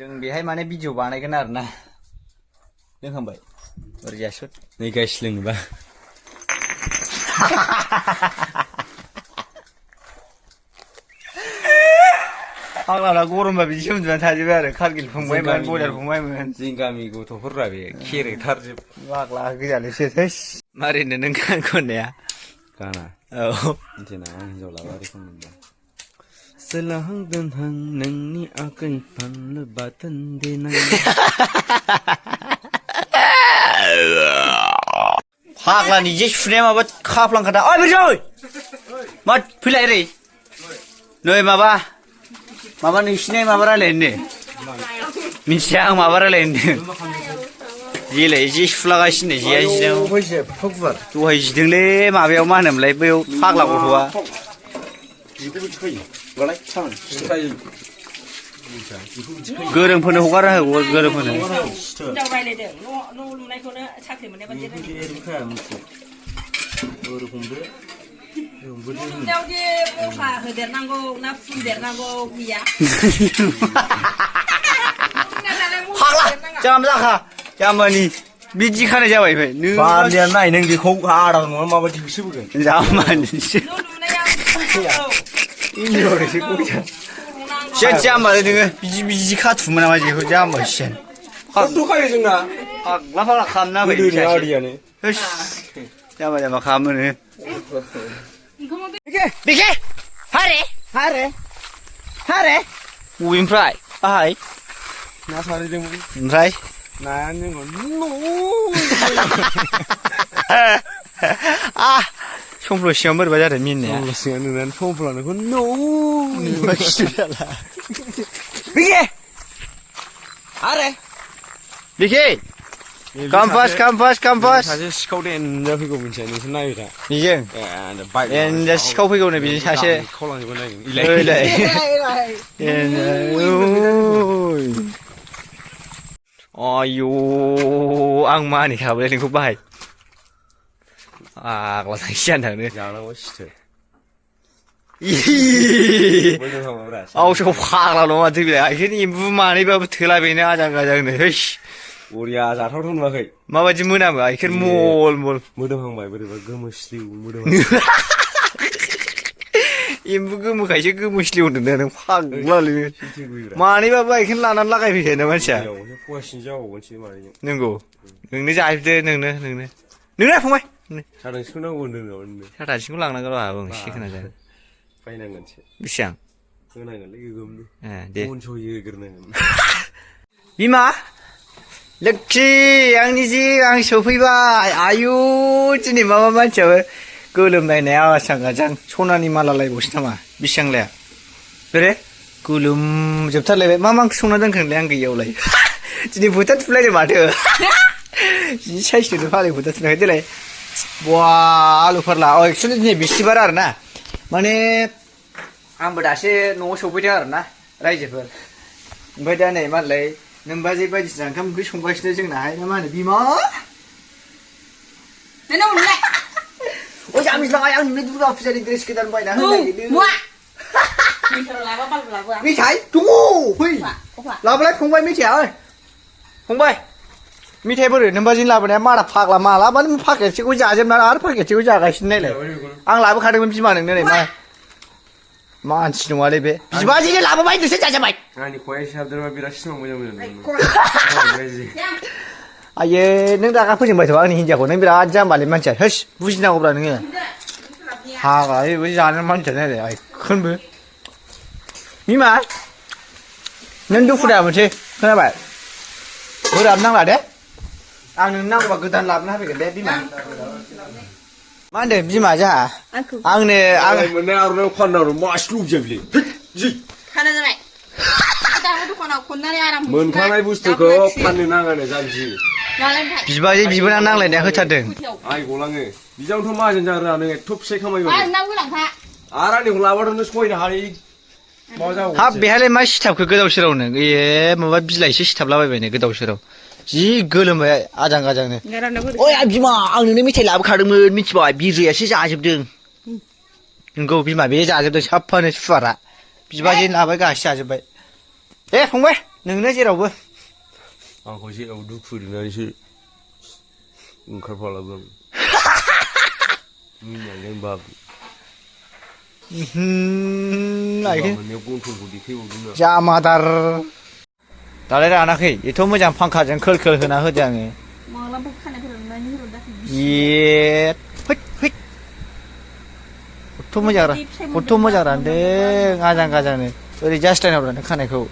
जों बेहाय माने भिडिअ बानायगोन आरोना लोंखांबाय ओरैजा सुट नै गाइस लोंनोबा फाग्लाफ्रा गरमबा बिदिसो उन्दुनानै थाजोबो आरो कारगिल फंबायमोन बयलार फंबायमोन जोंनि गामि गथ'फोरा बे खेरेक्टारजोब फाग्ला गोजानोसो थैस मारैनो नों गान खननाया गाना औ मिथिना हिनजाव लाबा ओरै खनदों Selang denhang nangni akan panle batan denang. Faklah ni je sudah maba kaplang kata. Oi berjauh. Mat pilih ni. Noi maba ni sini maba ralen ni. Misyang maba ralen ni. Jile je flaga sini je je. Tu hai je le maba yang mana mulai bel faklah kutua. गोरोंफोरनो हगारा हो गोरोंफोरनो हिनजाव रायलायदों न' लुनायखौनो साख्रि मोननाय बादि हिनजाव दे बखा होदेरनांगौ ना फुनदेरनांगौ गैया फाग्ला जाम जाखा जामानि बिदि खानाय जाबाय ओमफ्राय नों बालिया नाय नों बेखौ आदा नङा माबायदि होसोबोगोन जामानिसो Sian jambar dengan biji katuman aja itu jambar sian. Itu kaya juga. Lapa lah kamna beri sian. Jambar kamna ni. Bike, hare. Win fry, ahai. Nas hari deng. Fry. Nanya ngono. Ah. Komplo siang berbajar min ya. Komplo siang dengan komplo nak no. Maksudnya. Bike. Are. Bike. Kampas. Saja sikau deh anda pergi kumpulkan ni senang juga. Iya. Anda baik. Anda sikau pergi kumpulkan ni saja. Kau lang juga ni. Ilai. Ayo, ang mana ni kau boleh lingkup baik. Ah, kalau sian dah ni. Jangan lupa situ. Ih. Aku cakap faklah loh macam tu. Akhirnya ibu mana ibu terlah bina ajang ni. Hei. Uria jatuh tu macam. Mama cuma nama. Akhir mall. Mudah hangbai beri gemusliu mudah. Ibu gemu kayak gemusliu tu dah faklah ni. Mana ibu akhir lanan lakai fikir nama macam. Puasin jauh macam mana. Nunggu. Nunggu jahit tu nunggu. Nunggu faham? 사람 신나고 오는 사람 신고 랑나가로 하고 시크나자. 파이난 건지. 비상. 그나가 이거 예, 네. 온 조이 그러는. 이마. 럭지 양니지 양 소피바 아유 진이 마마만 저 꿀음에 내가 상가장 소나니 말라라이 보시나마 비상래. 그래? 꿀음 접탈래 마망 소나던 그래 양 그여울래. 진이 부탁 플레이 마트. 이 차이스도 팔이 부탁 플레이 되래. Wah, alu perlah. Oh, actually ni bisi barar na. Mana, ambil dasar no sopi dah na. Raja per. Baca ni malai. Nampak je jangan kamu kau sungguh sedih jangan naik. Nama ni bima. Nana mulai. Oh, jangan misal ayam ni tu dah official Inggeris kita nampak dah. Muak. Misal laba apa? Misal, tunggu. Hui. Laba lagi kongbai misal. Kongbai. मिठाइफोर नोंबाजि लाबोनाया मारा फाग्ला मालाबानो पाकेटसेखौ जाजोबना आरो पाकेटसेखौ जागासिनो नायलाय आं लाबोखादोंमोन बिमा नोंनो नै मानसि नङालै बे बिबाजैनो लाबोबाय नोंसोर जाजाबाय आंनि ख'या साबदोंबा बिराद सिमां मोजां आये नों रागा फोजोंबायथ' आंनि हिन्जावखौ नों बिराद जाम्बालै मानसिया होस बुजिनांगौब्रा नोङो फाग्ला बेबो जानो मानसिया नायलाय आइखोनबो बिमा नों दुखु दा मोनसे खोनाबाय बोराब नांला दे आं नोंनो नांगौबा गोदान लाबोना होफैगोन दे बिमा मा होनदों बिमा जाहा आंनो मोननाय आर'नाइ फाननांगौ मासे लुबैजाबिलै जि खाना जाबाय दाबो दखानाव खननानै आराम मोनखानाय बुस्थुखौ फाननो नाङानो जानजि बिबाजै बिबोना नांलायनाया होथारदों आइ गलाङो बिजावनोथ' माहाजोन जानो रोङा नों एथ' फिसाइ खामायबाय आरो आंनिखौ लाबाथ' नों सहायनो हायै हाब बेहायलाय मा सिथाबखो गोदाव सोरावनो ए माबा बिलाइसो सिथाबलाबायबायनो गोदाव सोराव जि गोलोमबाय आजां गाजांनो ओइ बिमा आं नोंनो मेथाइ लाबोखादोंमोन मिथिबाय बिरैयासो जाजोबदों नंगौ बिमा बे जाजोबदों साफानो सुवारा बिबाजै लाबाय गासि जाजोबबाय ए फंबाय नोंनो जेरावबो आंखौ जेराव दुखु लिरनानैसो ओंखारफालागोन मिनिनानै बाबु लायखो मोननायाव गन्थंखौ देखायबावदों जामादार दालाय रानाखै एथ' मोजां फांखाजों खोल खोल होना होदो आङो मालाबा खानायफोरानो ये फैद खथ' मोजां खथ' मोजां रानदों आजां गाजांनो ओरै जास्टाइनाव रानदों खानायखौ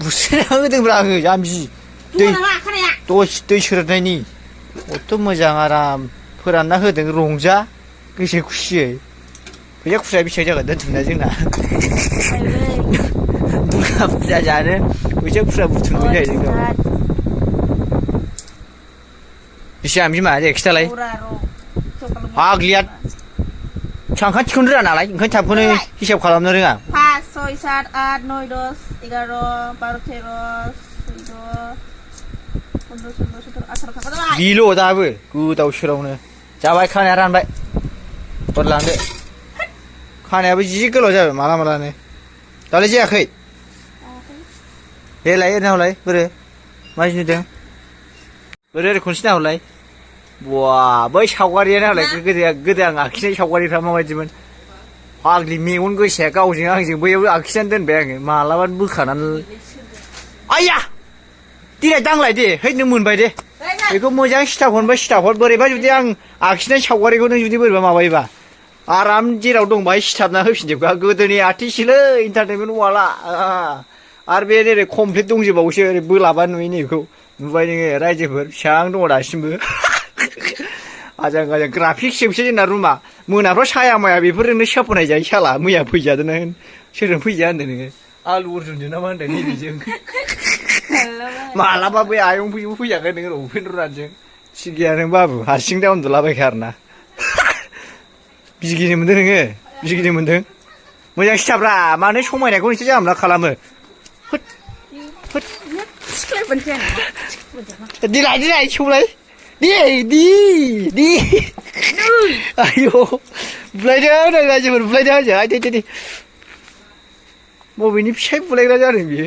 बुस्रिना होदोंब्रा आङो जाम्बि दै सोरनायनि खथ' मोजां आराम फोरानना होदों रंजा गोसो खुसियै फैसा खुस्राया बेसेबां जागोन दोनथुमनाया जोंना बुरजा बुरजा जानो फैसा खुस्रा बुथुमनाय जाहैदों बेसेबां बिमा दे खिथालाय फाग्लिया सानखान्थिखौनो थिखोनो रोङा नालाय ओंखायनो थाबखौनो हिसाब खालामनो रोङा 5, 6, 7, 8, 9, 10, 11, 12, 13, 14, 15, 16, 17, 18 जाबाय बेल' दाबो गोदाव सोरावनो जाबाय खानाया रानबाय हरलांदो खानायाबो जि गोलाव जाबाय माला मालानो दालाय जायाखै दे लाय ओरैनो हरलाय बोरो माबायदि नुदों बोरो ओरै खनसे नाहरलाय बवा बै सावगारियानो हरलाय गोदो आं आखिनाय सावगारिफ्रा माबायदिमोन फाग्लि मेगन गोसाया गावजों आंजों बैयाव आखिनानै दोनबाय आङो मालाबानो बोखानानै आइया देलाय दांलाय दे है नों मोनबाय दे बेखौ मोजां सिथाब हरबाय सिथाब हर बोरैबा जुदि आं आखिनाय सावगारिखौ नों जुदि बोरैबा माबायोबा आराम जेराव दं बाहाय सिथाबना होफिनजोबखा गोदोनि आर्टिस्टलै इन्टारटेनमेन्ट वाला आरो बे ओरै कमप्लिट दंजोबावोसो ओरै बोलाबा नुयो नैखौ नुबाय नोङो रायजोफोर बेसेबां दङ दासिमबो आजां गाजां ग्राफिक्स जोबसो जोंना रुमा मोनाफ्राव साया माया बेफोरजोंनो साफोनाय जायो साला मैया फैजादों होन सोरजों फैजा होनदों नोङो आलु अर्जुनजों ना मा होनदों नैबेजों मालाबा बै आयं फैबो फैजागोन नोङो उपेन्द्र नाथजों थिग गैया नों बाबु हारसिं दा उन्दुलाबायखा आरोना बिगिनो मोनदों नोङो बिगिनो मोनदों मोजां सिथाब्रा मानो समायनायखौ नोंसोर जानला मोनला खालामो दिलाय सौलाय दे आयौ बुलायदों नै रायजोफोर बुलायदों आंजों दे बबेनि फिसाय बुलायग्रा जादों बियो